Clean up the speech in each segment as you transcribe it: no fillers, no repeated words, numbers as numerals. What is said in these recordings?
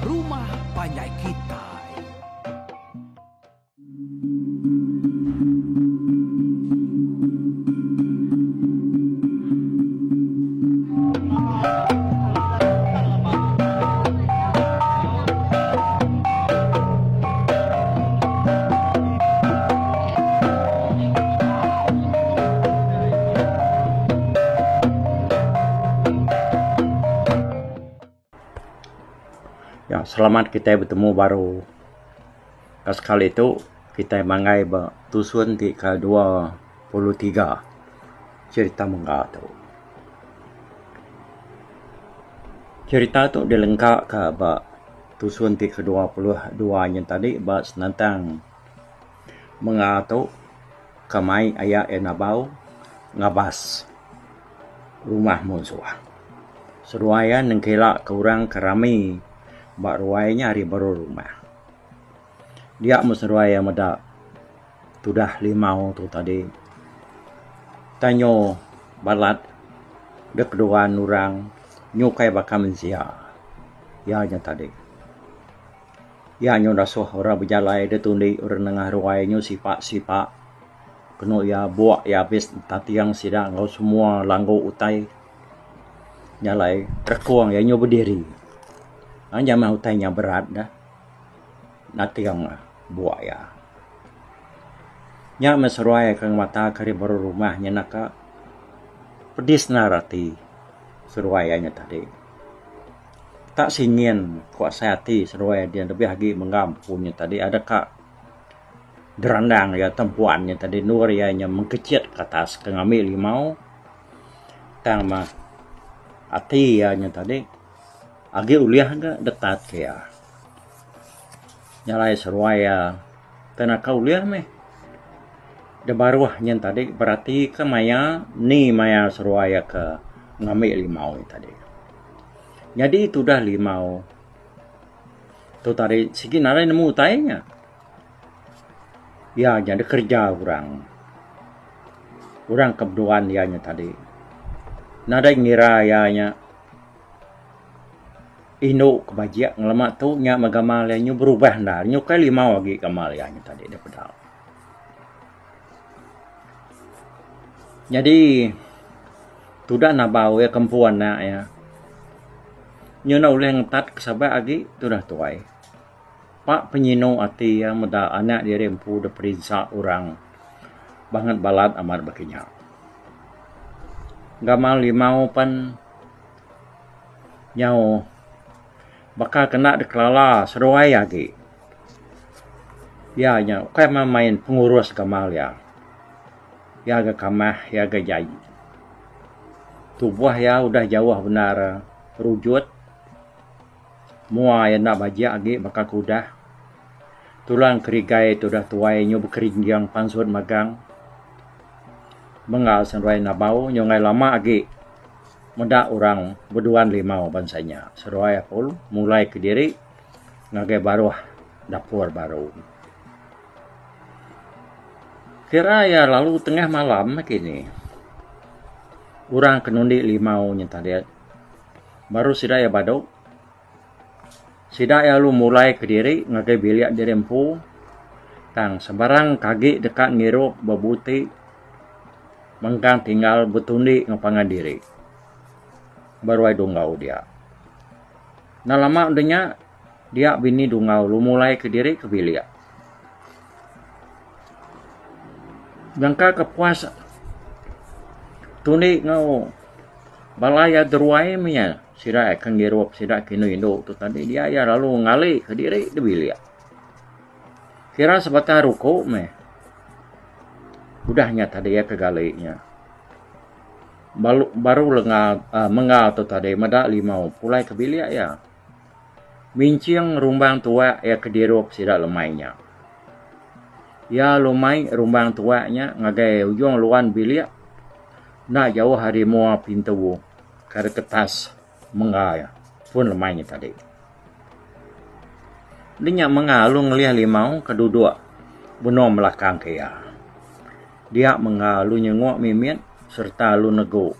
rumah panjai kitai. Ya, selamat kitai betemu baru. Ka sekali tu kitai manggai ba tusun ti ke 23 cerita mengga tu. Cerita tu dilengka ka ba tusun ti ke 22 nyen tadi ba senentang mengga tu ke mai aya iya nabau ngabas rumah munsuh. Seduai iya nengkila ke orang ke rami ba ruai nya ari baruh rumah. Dia meh seduai iya meda tudah limau tu tadi tanyo balat dek keduan orang nyukai baka mensia iya nya tadi. Iya nyu dasuh orang bejalai deh tundi orang nengah ruai nyu sipa-sipa kenu iya buk iya abis tating sida enggau semua langgu utai. Nya alai rekung iya nyau bediri. Aja meh utai nya berat dah nating buk iya. Nya meh seruai ke ngemata ke ari baruh rumah nya naka pedis endar ati seruai iya nya tadi. Tak singin ku asai ati seruai iya lebih agi mengga empu nya tadi ada ka derandang iya tempuan nya tadi endur iya nya mengkechit ke atas ke ngambi limau. Tang mah ati iya nya tadi agi ulih ga detat ke iya. Nya alai seruai iya tai naka ulih meh da baruh nyin tadi berati ke maya ni maya seruai iya ke ngambi limau nya tadi. Nyadi tudah limau tu tadi sigi nadai nemu utai nya. Iya nya dikereja orang. Orang ke beduan iya nya tadi. Nadai ngira iya nya indu ke bajik ngelama tu nya meh gamal iya nyu berubah endar nyu kai limau agi gamal iya nya tadi deh peda. Nyadi tudah nabau iya ke empu anak iya nyu enda ulih ngetat ke sabak agi tudah tuai. Pak penyinu ati iya meda anak diri empu dep perinsa orang bangat balat amat baka nya. Gamal limau pen nyau baka kena dikelala seduai agi. Iya nya ukai meh main pengurus gamal iya. Iya ga kamah iya ga jai. Tubuh iya udah jauh bendar rujut. Mua iya enda bajik agi baka ke udah. Tulang kerigai ti udah tuai nyu bekerinjing pansut magang. Menggal seduai nabau nyu enggai lama agi meda orang beduan limau bansa nya. Seduai aku mulai kediri ngagai baruh dapur baru. Kira iya lalu tengah malam meh kini. Orang ke nundi limau nya tadi. Baru sida iya badu. Sida iya lalu mulai kediri ngagai bilik diri empu tang sebarang ke agi deka ngirup bebuti mengkang tinggal betundi enggau pangan diri ba ruai Dunggau dia. Enda lama udah nya dia bini Dunggau lalu mulai kediri ke bilik. Nyangka ke puas tundi enggau Bala iya deruai meh iya sida ke ngirup sida ke indu indu tu tadi dia iya lalu ngali kediri da bilik. Kira sebatang ruku meh udah nya tadi iya ke gali nya. Balu baru lenga uhh mengga tu tadi meda limau pulai ke bilik iya. Minching rumbang tuak iya ke dirup sida lemai nya. Iya lalu mai rumbang tuak nya ngagai ujung luan bilik. Enda jauh ari mua pintu ke ketas mengga iya pun lemai nya tadi. Enda nya mengga lalu ngelih limau ke duduk benung belakang ke iya. Dia mengga lalu nyenguk mimit sereta lalu negu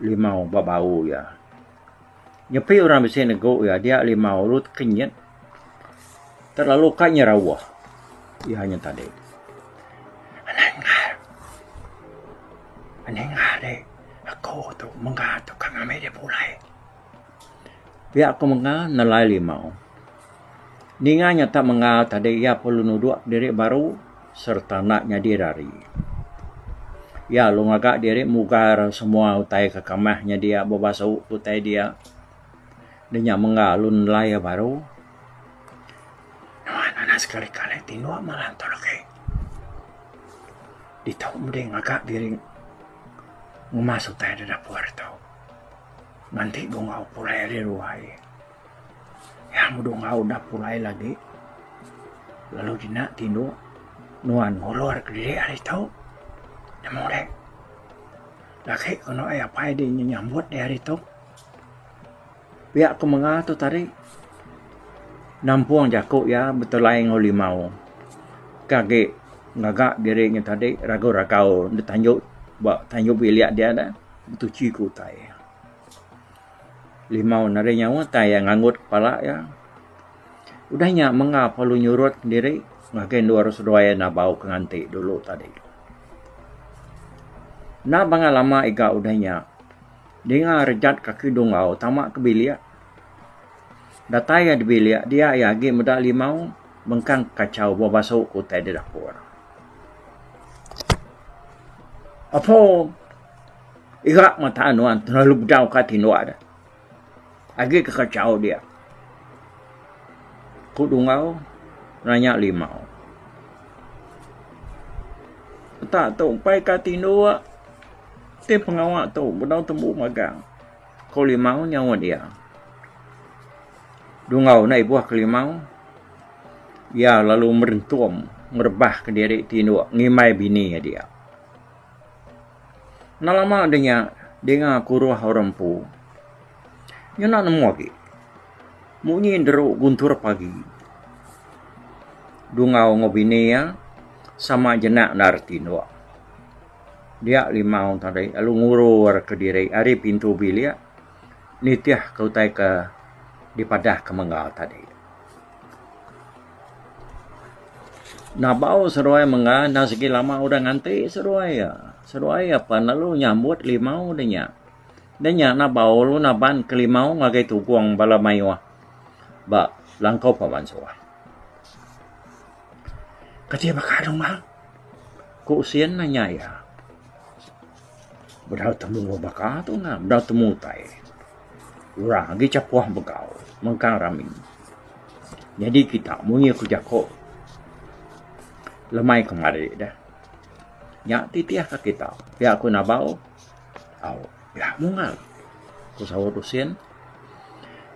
limau ba bau iya. Nyepi orang bisi negu iya dia limau lalu tekenyit terlalu ka nyerauh iya nya tadi. Anang ngar. Anang ngar deh. Aku tu mengga tu ka ngambi deh pulai. Pia ku mengga nelai limau. Ninga nyata mengga tadi iya perlu nudok diri baru sereta enda nyadi rari. Iya lalu ngaga diri mugar semua utai ke kamah nya dia bebasu utai dia. Enda nya mengga lalu nelai iya baru. Nuan anak sekali kali tinduk malam tu lagi. Ditu mending ngaga diri ngemas utai da dapur tu. Nganti bungau pulai ari ruai. Iya mudung enggau udah pulai lagi lalu jina tinduk nuan ngulur kediri ari tu nemu deh. Lagi ku anu ai apai deh nyambut deh ari tu. Pia ku menga tu tadi nampung jaku iya betulai enggau limau ke agi ngaga diri nya tadi ragau ragau deh tanju ba tanju bilik dia dah betuchi ke utai. Limau nadai nyawa tai iya nganggut kepala iya. Udah nya menga perlu nyurut diri ngagai endur seduai iya nabau ke nganti dulu tadi. Enda bangat lama iga udah nya dinga rejat kaki dungau tama ke bilik. Datai iya di bilik dia iya agi meda limau mengkang kachau bebasu ke utai di dapur. Apo. Ira mata nuan terlalu bedau ka tinduk deh. Agi ke kachau dia. Ku Dungau nanya Limau. Enta tu empai ka tinduk ti pengawa tu bedau tembu magang. Ku Limau nyaut iya. Dungau enda ibuh ke Limau. Iya lalu merentum ngerebah kediri tinduk ngimbai bini iya dia. Enda lama deh nya dinga kuruh orang empu. Nya enda nemu agi. Munyi deru guntur pagi. Dungau enggau bini iya sama jenak endar tinduk. Dia limau tadi lalu ngurur kediri ari pintu bilik nitih ke utai ke dipadah ke mengga tadi. Nabau seduai mengga enda sigi lama udah nganti seduai iya. Seduai iya pan lalu nyambut limau deh nya. Deh nya nabau lalu naban ke limau ngagai tugong bala mayuh ba langkau paman suah. Kati baka dong ah? Ku Usin nanya iya. Bedau temu baka tu nah, bedau temu utai. Orang agi chapuh begau mengkang rami. Nyadi kita munyi ku jaku lemai kemari deh. Nya titih ka kita pia ku nabau au pia munggal ku saut Usin.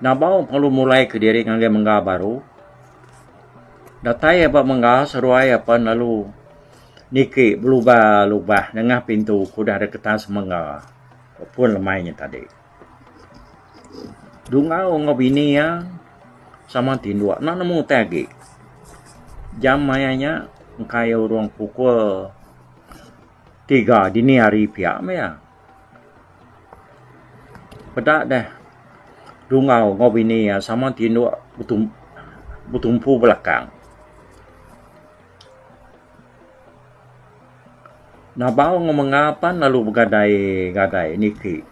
Nabau perlu mulai kediri ngagai mengga baru. Datai iya ba mengga seruai apan lalu niki belubah lubah nengah pintu ke udah diketas mengga pun lemai nya tadi. Dungau enggau bini iya sama tinduk enda nemu utai agi. Jam maya nya engka iya urung pukul tiga dini hari pia meh iya. Peda deh Dungau enggau bini iya sama tinduk betumpu belakang. Nabau enggau menga pan lalu begadai gadai niki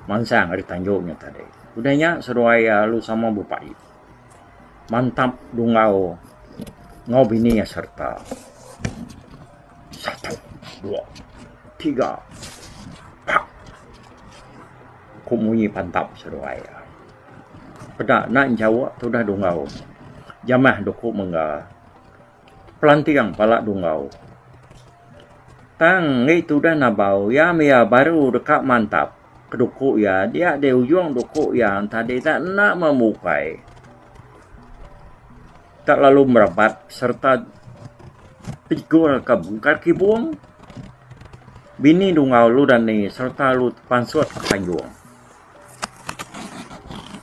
mansang ari tanjung nya tadi. Udah nya seduai iya lalu sama bepai mantap dungau enggau bini iya sereta. Satu, dua, tiga, empat ku munyi pantap seduai iya. Peda enda enchauk tudah dungau jamah duku mengga. Pelanting pala Dungau. Tang enggi tudah nabau iya mia baru deka mantap ke duku iya dia di ujung duku iya tadi tak enda memukai. Tak lalu merabat sereta pejegul ka bungkar kibung. Bini Dungau lu dani sereta lu tepansut ke panjung.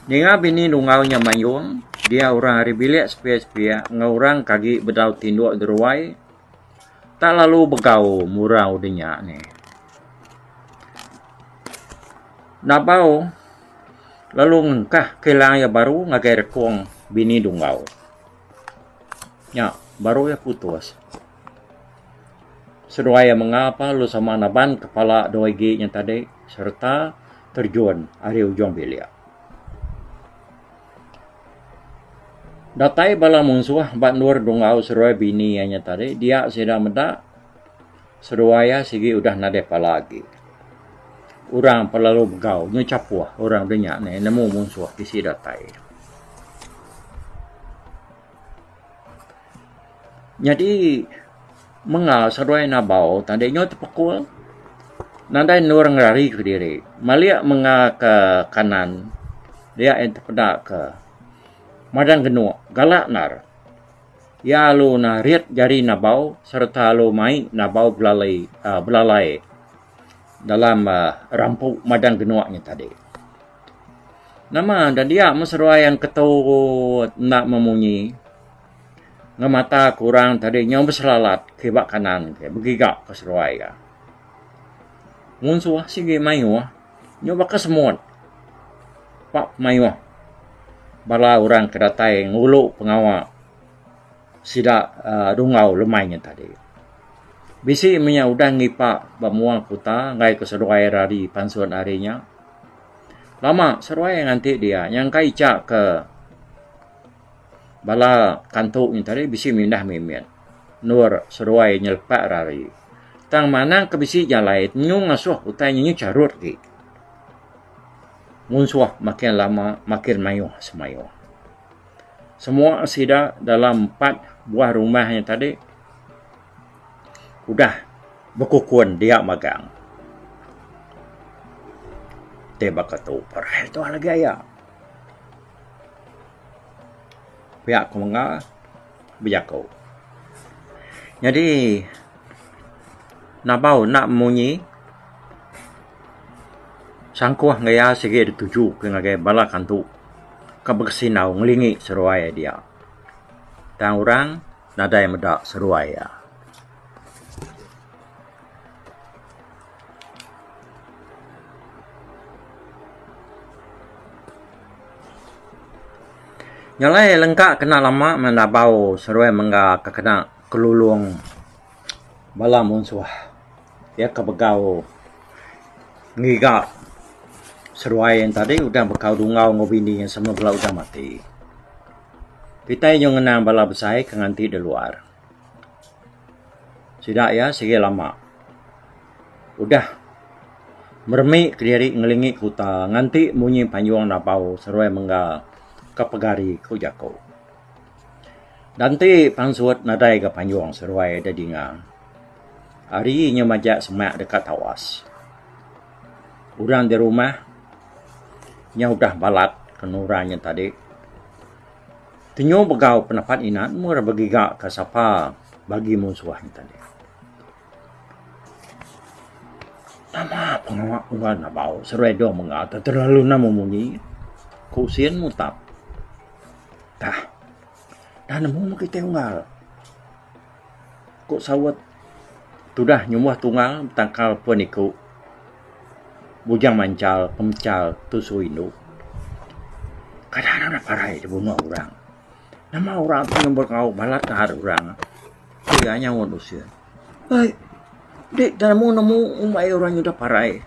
Ninga bini Dungau nya mayung, dia orang ari bilik sepiak-sepiak enggau orang ke agi bedau tinduk deruai tak lalu begau murau de nya nih. Nabau. Lalu ngengkah kilang iya baru ngagai rekung bini Dunggau. Nya baru iya putus. Seduai iya menga pa lalu sama naban kepala dua igi nya tadi sereta terjun ari ujung bilik. Datai bala munsuh ba endur Dunggau seduai bini iya nya tadi dia sida meda seduai iya sigi udah nadai pala agi. Orang pelalu begau nyu chapuh orang da nya neh nemu munsuh bisi datai. Nyadi menga seduai nabau tadi nyu tepekul nadai endur ngerari kediri. Malik menga ke kanan dia en tepeda ke madang genuk galak endar. Iya lalu narit jari nabau sereta lalu mai nabau belalai uhh belalai dalam uhh rampu madang genuk nya tadi. Nama da dia meh seduai yang ketu enda memunyi ngemata ke orang tadi nyau beselalat kiba kanan ke begiga ke seduai iya. Munsuh sigi mayuh nyau baka semut pak mayuh bala orang ke datai ngulu pengawa sida uhh dungau lemai nya tadi. Bisi meh nya udah ngipa ba mua kuta enggai ke seduai rari pansut ari nya. Lama seruai nganti dia nyangka icha ke bala kantu nya tadi bisi mindah mimit endur seruai nyelepak rari. Tang manang ke bisi jalai nyu ngasuh utai nya nyu charut agi. Munsuh makin lama makin mayuh semayuh. Semua sida dalam empat buah rumah nya tadi udah bekukun dia magang. Ti baka tu perai tuah lagi aya. Pia ku mega bejaku. Nyadi nabau enda munyi sangkuh enggau iya sigi dituju ke ngagai bala kantu ke bekesinau ngelingi seruai dia. Tang orang nadai meda seruai iya. Nyelai lengka kena lama meh nabau seruai mengga ke kena kelulung bala munsuh iya ke begau ngiga seruai yen tadi udah bekau dungau enggau bini iya sama bela udah mati. Kitai nyau ngenang bala besai ke nganti da luar. Sida iya sigi lama udah meremi kediri ngelingi kuta nganti munyi panjung nabau seruai mengga ke pegari ku jaku. Danti pansut nadai ga panjung seruai da dinga. Ari nya majak semak deka tawas. Orang di rumah nya udah balat kenu orang nya tadi. Tenyu begau penepat ina meh begiga ka sapa bagi munsuh nya tadi. Nama pengawa unggal nabau seruai dong mengga te terlalu enda memunyi ku sin mutap. Tah dah nemu meh kitai unggal ku saut tudah nyumbuh tunggal betangkal pun iku. Bujang manchal pemechal tusu indu. Kada ne parai dibunuh orang. Nama orang ti nyumbur enggau balat tahat orang. Ku iya nyaut usin. Ai dik da nemu nemu umbai orang nyudah parai.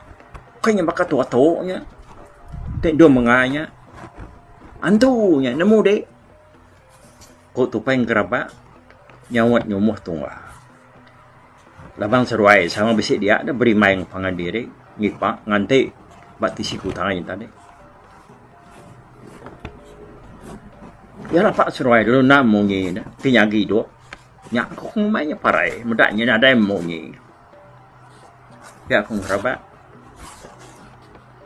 Kai nya baka tu ato nya. Ti dum menga nya. Antu nya nemu dik. Ku tupai ngerabak nyaut nyumuh tungga. Laban seruai sama bisi dia ne berimbai enggau pangan diri ngipa nganti ba tisi kuta nya tadi. Iya lapa seruai lalu enda munyi ne ti nyagi idup nya ku ngumbai nya parai meda nya nadai munyi. Pia ku ngerabak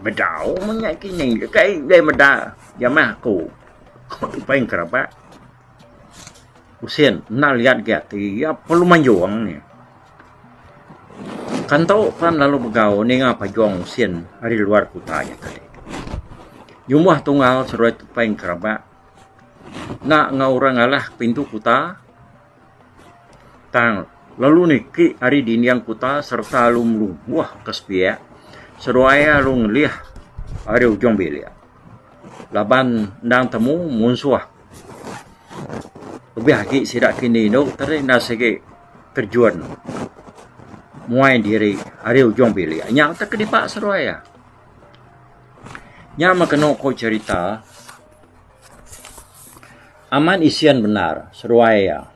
bedau meh nya kini kai deh meda jamah aku ku tupai ngerabak. Usin enda liat agi ati iya perlu manjung nih. Kantu pan lalu begau ninga pajung usin ari luar kuta nya tadi. Nyumbuh tunggal seruai tupai engkerabak enda enggau orang ngalah pintu kuta tang lalu niki ari dinding kuta sereta lalu melubuh ke sepiak seruai lalu ngelih ari ujung bilik. Laban endang temu munsuh lebih agi sida kini indu tadi enda sigi terjun muai diri ari ujung bilik. Nya utai ke dipa seduai iya. Nya meh kenu ku cherita amat isin bendar seduai iya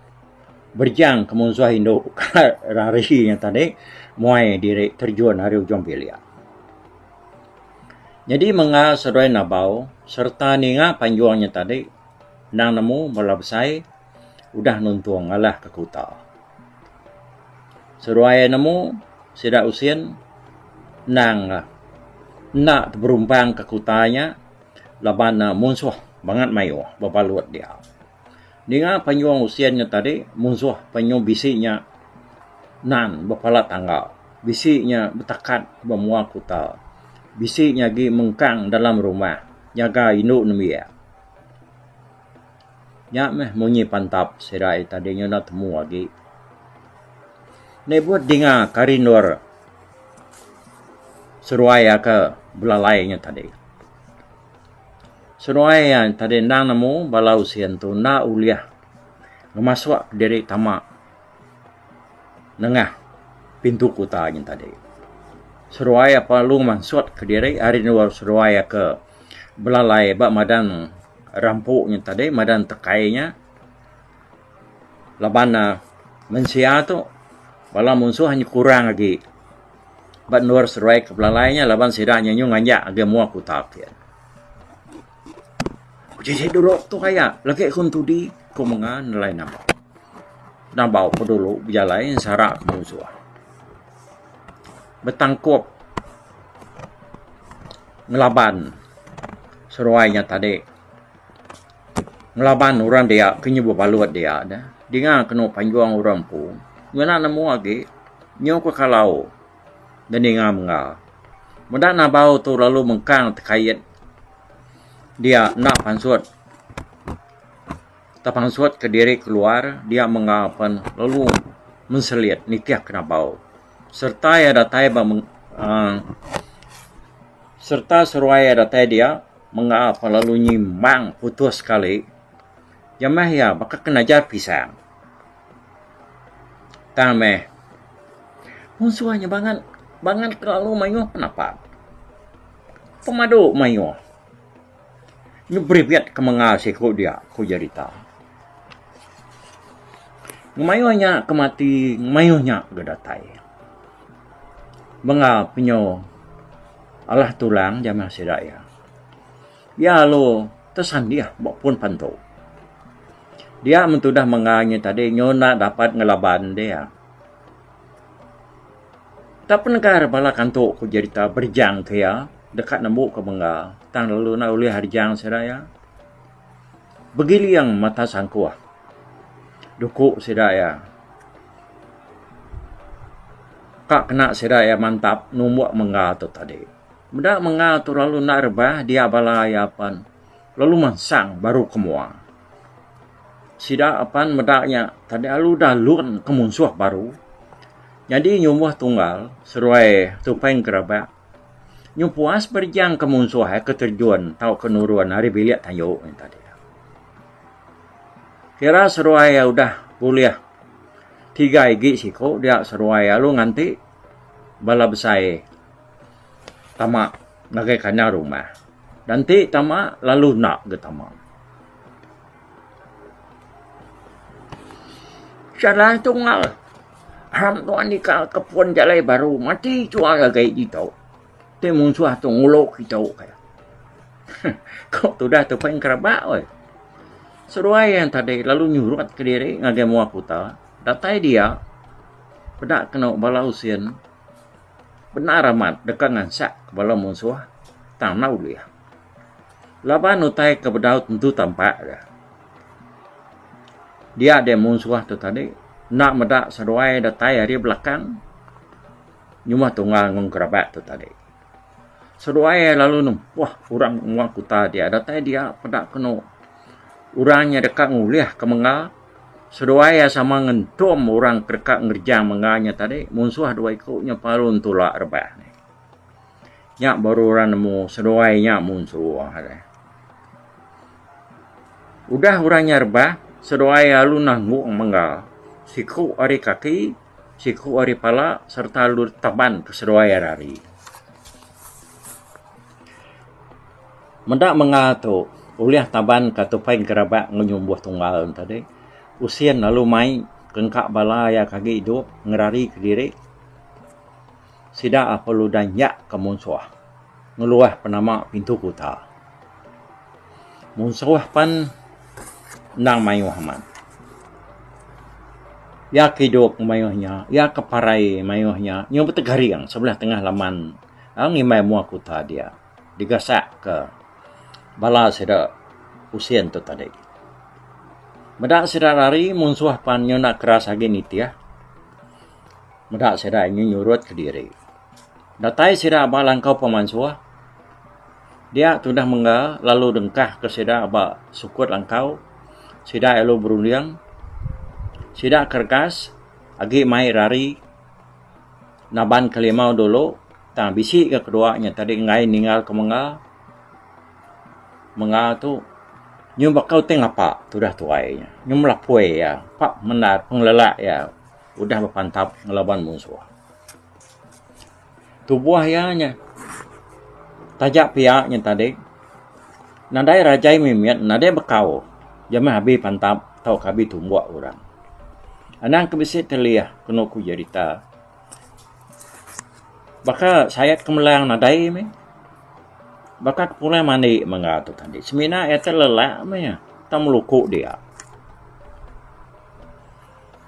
berejang ke munsuh indu ka rari nya tadi muai diri terjun ari ujung bilik. Nyadi menga seduai nabau sereta ninga panjung nya tadi endang nemu bala besai udah nuntung ngalah ke kuta. Seduai nemu sida usin endang enda teberumpang ke kuta nya laban munsuh bangat mayuh bebalut dia. Ninga panjung usin nya tadi munsuh panjung bisi nya nan ba pala tangga bisi nya betakat ba mua kuta bisi nya agi mengkang dalam rumah nyaga indu nembiak. Nya meh munyi pantap sida iya tadi nyau enda temu agi. Nyebut dinga kari endur seduai iya ke belalai nya tadi. Seduai iya tadi endang nemu bala usin tu enda ulih ngemasuk diri tama nengah pintu kuta nyin tadi. Seduai iya perlu mansut kediri ari endur seduai iya ke belalai ba madan rampu nyin tadi madan tekai nya laban ne mensia tu bala munsuh nyi kurang agi ba endur seduai ke belalai nya laban sida nya nyu nganjak agi mua kuta kiye. Uji dulu tu aya lagi ku entudi ku menga nelai nabau. Nabau ku dulu bejalai ensara ke munsuh. Betangkup ngelaban seruai nya tadi ngelaban orang dia ke nyebut balut dia deh. Dinga kenu panjung orang empu ngena nemu agi nyau ke kalau. Da ninga mengga. Meda nabau tu lalu mengkang tekait dia enda pansut. Tepansut kediri keluar dia mengga pen lalu menselit nitih ke nabau. Sereta iya datai ba uhh sereta seruai iya datai dia mengga pen lalu nyimbang putus sekali jamah iya baka ke najar pisang. Tang meh munsuh nya bangat bangat kelalu mayuh penapa. Pemadu mayuh ngebribit ke menga siku dia ku jerita. Ngemayuh nya ke mati ngemayuh nya ga datai. Menga penyo alah tulang jamah sida iya. Iya lalu tesandih ba pun pantu. Dia men tudah menga nya tadi nyu enda dapat ngelaban dia. Tak penegar bala kantu ku jerita berejang ke iya deka nembu ke menga tang lalu enda ulih rejang sida iya. Begiling mata sangkuh duku sida iya. Ka kena sida iya mantap numbuk menga tu tadi. Meda menga tu lalu enda rebah dia bala iya pan lalu mansang baru ke mua. Sida apan meda nya tadi lalu udah lun ke munsuh baru. Nyadi nyumbuh tunggal seruai tupai engkerabak nyu puas berejang ke munsuh ai ke terjun tauka nurun ari bilik tayu nya tadi. Kira seruai iya udah bulih tiga igi siku dia seruai lalu nganti bala besai tama ngagai kandang rumah. Dan ti tama lalu enda ga tama. Salah tunggal aram tuan deka ke pun jalai baru mati chua ngagai ditu. Ti munsuh tu ngulu kitu. Ko tudah tupai engkeraba weh. Seduai iya tadi lalu nyurut kediri ngagai mua kuta. Datai dia peda kenu bala usin. Bendar amat deka ngansak bala munsuh tang enda ulih. Laban utai ke bedau tentu tampak ga. Dia deh munsuh tu tadi enda meda seduai datai ari belakang nyumah tunggal ngung kerabak tu tadi. Seduai lalu nempuh orang nguan kuta dia datai dia peda kenu orang nya deka ngulih ke menga. Seduai iya sama ngentum orang ke deka ngereja mengga nya tadi munsuh dua iku nya parun tula rebah. Nya baru orang nemu seduai nya munsuh. Udah orang nya rebah, seduai iya lalu nanggung mengga siku ari kaki, siku ari pala sereta lalu ditaban ke seduai iya rari. Meda mengga tu ulih taban ka tupai gerabak enggau nyumbuh tunggal ne tadi, Usin lalu mai kengka bala iya ke agi idup ngerari kediri. Sida perlu danjak ke munsuh ngeluah penama pintu kuta. Munsuh pan endang mayuh amat. Iya ke idup mayuh nya, iya ke parai mayuh nya nyau betegaring sebelah tengah laman ngimbai mua kuta dia digasak ke bala sida usin tu tadi. Meda sida rari munsuh pan nyau enda keras agi nitih. Meda sida nyu nyurut kediri. Datai sida ba langkau pemansuh, dia tudah mengga lalu dengkah ke sida ba sukut langkau, sida lalu berunding, sida keregas agi mai rari naban ke limau dulu tang bisi ga kedua nya tadi enggai ninggal ke mengga. Mengga tu nyu baka utai ngapa tudah tuai nya, nyu melapui iya pak mendar pengelelak iya. Udah bepantap ngelaban munsuh. Tubuh iya nya taja pia nya tadi nadai rajai mimit nadai bekau jamah abi pantap tauka abi tumbuk orang. Anang ke bisi telih kenu ku jerita baka sayat kemelang nadai mih baka ke pulai mandi mega tu tadi semina iya telelak mih tang meluku dia.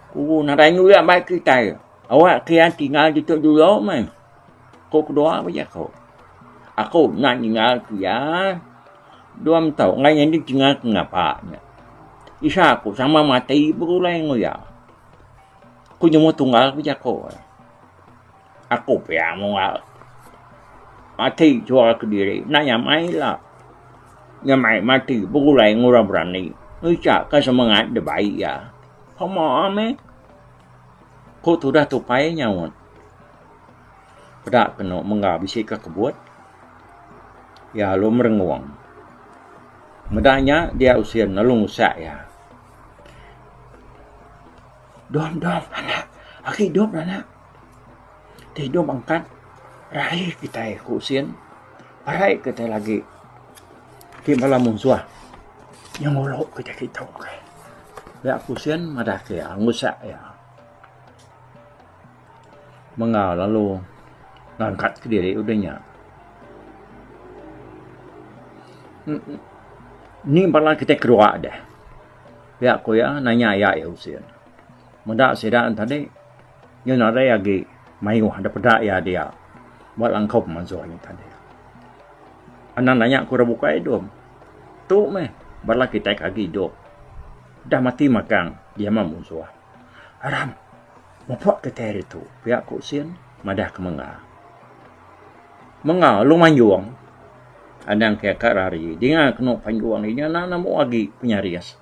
Ku nadai nyuyak bai kitai. Awak ke iya tinggal ditu dulu meh. Ku kedua bejaku. Aku enda ninggal ke iya. Dua mentu enggai nyadi tinggal ke ngapa nya. Isa aku sama mati begulai enggau iya. Ku nyumbuh tunggal bejaku. Aku pia munggal. Mati chura kediri enda nyamai ila. Nyamai mati begulai enggau orang berani. Ngicha ka semengat dibai iya. Pama meh. Ku tudah tupai nyaut. Peda kenu mengga bisi ka kebut. Iya lalu merengung. Meda nya dia usin lalu ngusak iya. Dom dom anak agi dom anak. Ti dom angkat raih kitai ku usin. Parai kitai lagi. Ti bala munsuh nyengulu kitai kitu. Pia ku sin madah ke iya ngusak iya. Menga lalu ngangkat kediri udah nya. Ni bala kitai keruak deh. Pia ku iya nanya iya iya usin. Meda sida ne tadi nyu nadai agi mayuh da peda iya dia ba langkau pemansung nya tadi. Anang nanya ku orang bukai dom. Tu meh bala kitai ke agi idup. Dah mati magang diama munsuh. Aram mupuk kitai ari tu pia ku Usin madah ke Mengga. Mengga lalu manjung anang ke ka rari dinga kenu panjung inya enda nemu agi penyaris.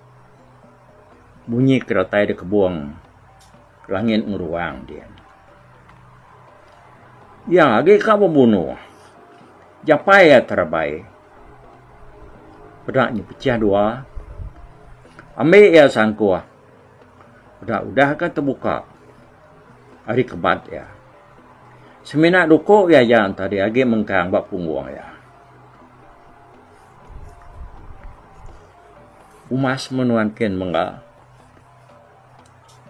Munyi ke datai da kebung langit ngeruang din. Iya agi ka bebunuh japai iya terabai. Peda nya pechah dua. Ambi iya sangkuh. Peda udah ka tebuka ari kebat iya. Semina duku iya aja tadi agi mengkang ba punggung iya. Umas menuan kin mengga.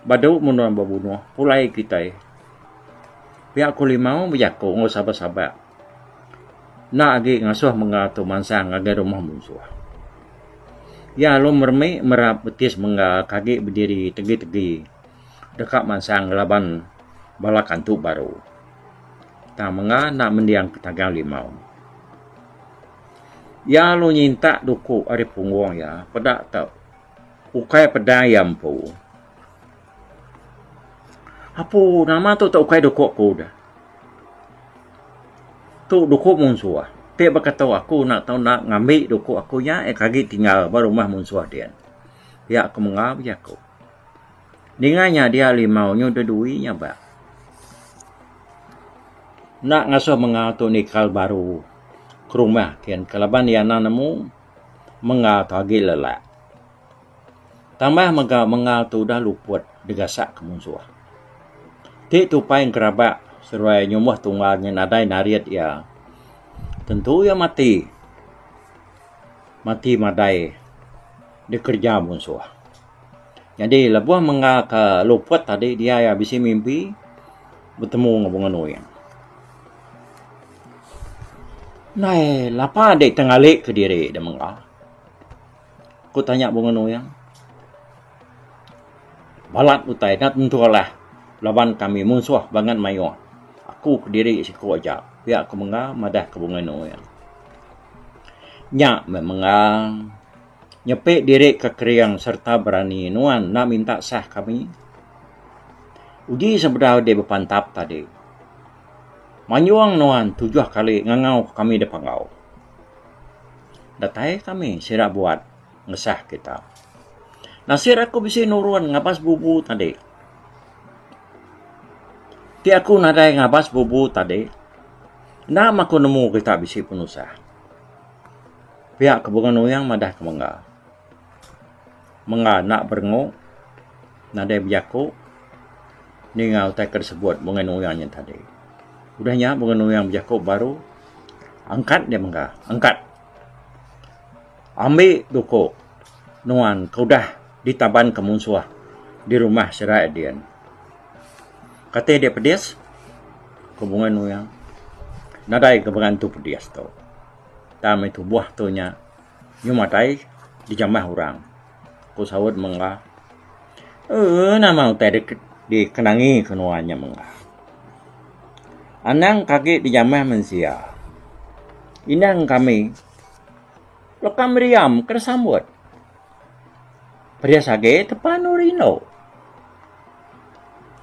Badu menuan bebunuh pulai kitai. Pia ku limau bejaku enggau sabak-sabak. Enda agi ngasuh mengga tu mansang ngagai rumah munsuh. Iya lalu meremi merap betis mengga ke agi bediri tegi-tegi deka mansang ngelaban bala kantu baru. Tang mengga enda mending ke tagang limau. Iya lalu nyintak duku ari punggung iya peda te ukai pedang iya empu. Apu nama tu te ukai duku ku deh. Tu duku munsuh. Ti baka tu aku enda tau enda ngambi duku aku nya eh agi tinggal ba rumah munsuh din. Pia ku mengga bejaku. Ninga nya dia limau nyu dedui nya ba. Enda ngasuh mengga tu nikal baru ke rumah kin ke laban iya enda nemu mengga tu agi lelak. Tambah mega menga tu udah luput digasak ke munsuh. Ti tupai engkerabak seruai nyumbuh tunggal nya nadai narit iya, tentu iya mati. Mati madai dikereja munsuh. Nyadi lebuh menga ke luput tadi dia iya bisi mimpi betemu enggau Bunga Nuing. Ndai lapa dek tengali kediri dek menga. Ku tanya Bunga Nuing. Balat utai enda tentu alah laban kami munsuh bangat mayuh. Aku kediri siku aja pia ku Mengga madah ke Bunga Nuing. Nya meh Mengga nyepi diri ke kering sereta berani nuan enda minta sah kami. Uji sebedau dek bepantap tadi. Manjung nuan tujuh kali ngangau kami da panggau. Datai kami sida buat ngesah kita. Nasir aku bisi nurun ngabas bubu tadi. Ti aku nadai ngabas bubu tadi, enda meh aku nemu kita bisi penusah. Pia ke Bunga Nuyang madah ke Mengga. Mengga enda berengu, nadai bejaku ninga utai ke disebut Bunga Nuyang nya tadi. Udah nya Bunga Nuyang bejaku baru, Angkat dia mengga, angkat. Ambi duku nuan ke udah ditabanka munsuh di rumah sida din. Kati dia pedis? Ku Bunga Nuyang. Nadai ke berantu pedis tu. Tang meh tubuh tu nya nyu madai dijamah orang, ku saut Mengga. Eee nama utai dikenangi ke nuan nya Mengga. Anang ke agi dijamah mensia. Inang kami leka meriam ke disambut. Pedis agi tepa endur indu.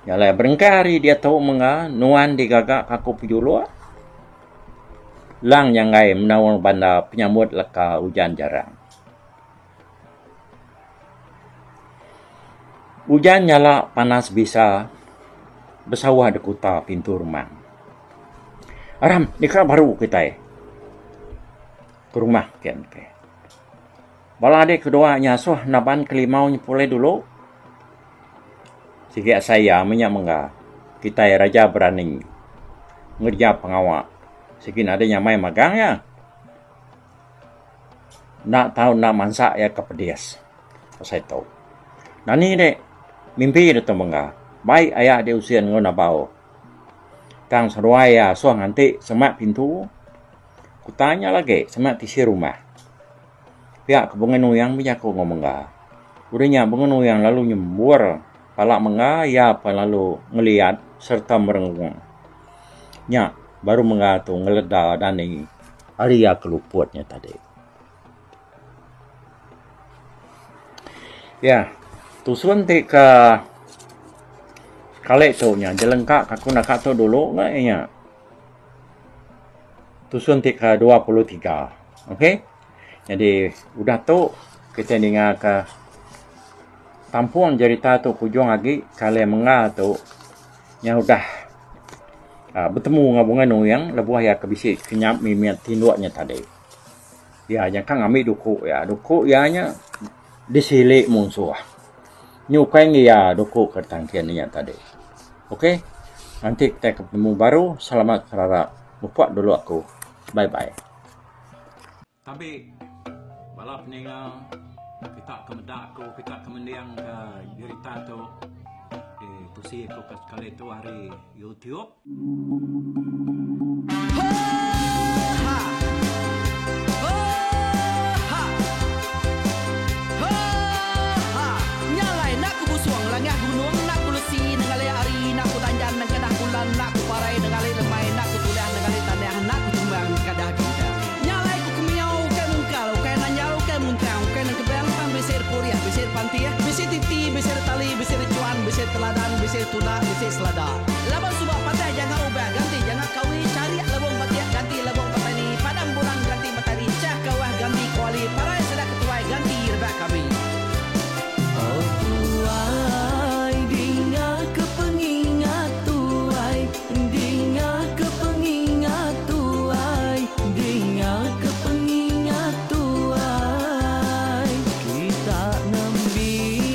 Nya alai berengkah ari diatu mega nuan digaga ka aku pejuluk lang nyanggai menaung banda penyambut leka ujan jarang. Ujan nyala panas bisa besauh da kuta pintu rumah. Aram deka baru kitai ke rumah kian ke. Bala adik kedua nya asuh naban kelimau nya pulai dulu. Sigi asai iya meh nya mengga kitai raja berani ngereja pengawa sigi nadai nyamai magang iya. Enda tau enda mansa iya ke pedis pasal tu. Nani dek mimpi dek tu mengga bai aya dek usin enggau nabau. Tang seduai iya asuh nganti semak pintu kuta nya lagi semak tisi rumah. Pia ke Bungai Nuyang bejaku enggau mengga. Udah nya Bungai Nuyang lalu nyembur pala mengga iya pan lalu ngeliat sereta merengung. Nya baru mengga tu ngeleda dani. Ari iya ke luput nya tadi. Iya, tusun ti ke sekali tu nya jelengka ka aku naka tu dulu ga iya nya. Tusun ti ke 23. Okey. Jadi udah tu kita ninga ka tampung jerita tu kujung agi kali menga tu nya udah betemu enggau Bungai Nuing lebuh iya ke bisi kenyap mimit tinduk nya tadi. Iya nya ka ngambi duku iya. Duku iya nya disili munsuh. Nyukai ngi iya duku ke tangkin inya tadi. Ok nganti kitai ke betemu baru selamat serara mupok dulu aku. Bye bye. Tabi bala peninga kita ke meda aku kita ke mending ke jerita tu di tusi aku ke sekali tu ari YouTube. Nya alai ku kemiau ukai mungkal, ukai nanjal, ukai muntang, ukai nengkebang tang bisi repurih, bisi repantih, bisi titi, bisi retali, bisi rechuan, bisi teladan, bisi tunda, bisi selada. Laban suba patah janga ubah ganti janga kawi, charik lebung batik ganti lebung petani, padam bulan ganti matari, chah kawah ganti kuali, parai sida ketuai ganti rebak kami. Oh tuai, dinga ke pengingat tuai. Dinga ke pengingat tuai, dinga ke pengingat tuai. Kita nembiak.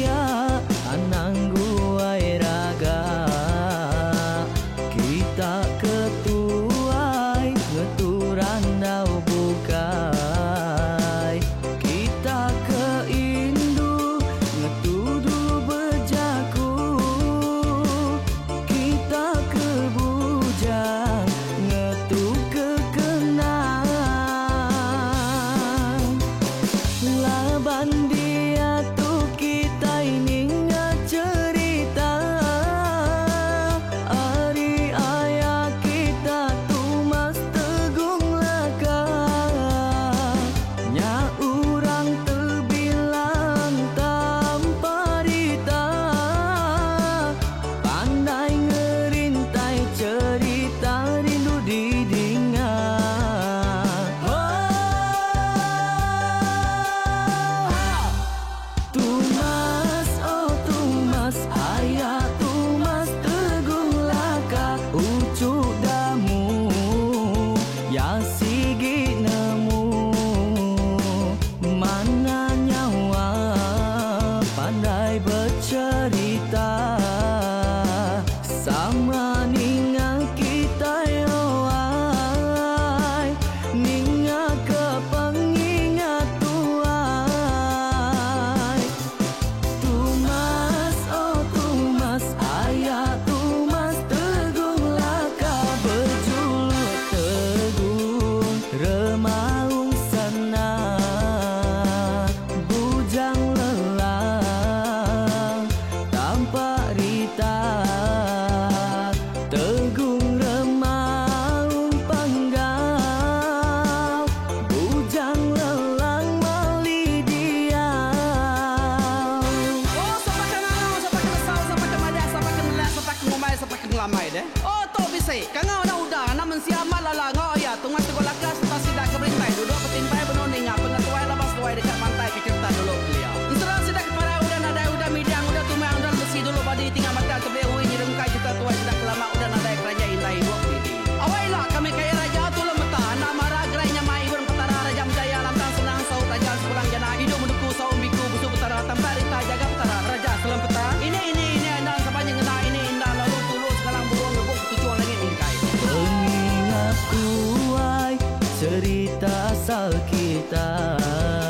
kitai.